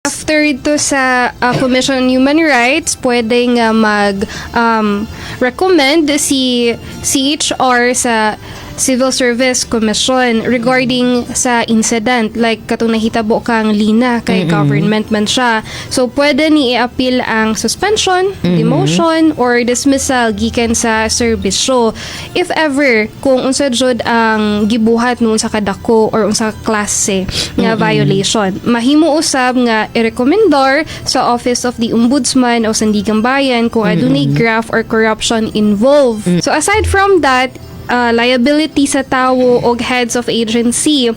After ito sa Commission on Human Rights, pwede nga mag recommend si CHR sa Civil Service Commission regarding sa incident like katong nahitabo kang Lina kay government man siya. So pwede ni i-appeal ang suspension, demotion or dismissal gikan sa serbisyo. If ever kung unsa jud ang gibuhat noon sa kadako or unsa klase nga violation. Mahimo usab nga i-rekomendar sa Office of the Ombudsman o Sandigan Bayan kung adunay graft or corruption involved. So aside from that, liability sa tawo og heads of agency,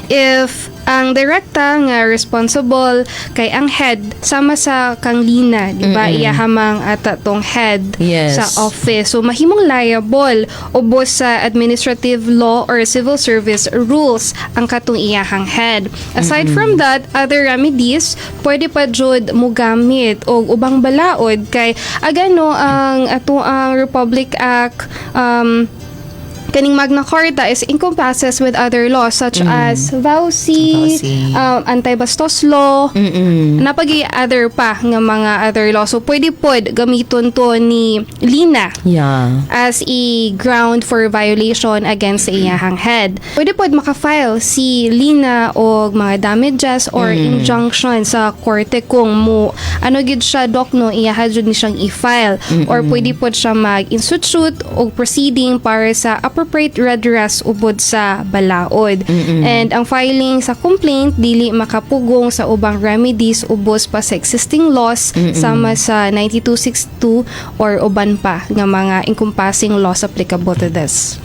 if ang direkta nga responsible kay ang head sama sa kang Lina, di ba, iyahamang ata tong head sa office, so mahimong liable ubos sa administrative law or civil service rules ang katong iyahang head. Aside from that, other remedies, pwede pa jud mugamit og ubang balaod kay agano ang ato ang Republic Act kaning Magna Carta is encompasses with other laws such as VAWC, VAWC. Anti-bastos law, napagi other pa nga mga other law. So pwede pod gamiton to ni Lina as a ground for violation against sa iyahang head. Pwede pod makafile si Lina og mga damages or injunction sa korte kung mo ano gid siya, doc, no, iyaha jud ni siyang i-file or pwede pod siya mag-institute og proceeding para sa appropriate redress ubod sa balaod. And ang filing sa complaint dili makapugong sa ubang remedies ubos pa sa existing laws sama sa 9262 or uban pa nga mga encompassing laws applicable to this.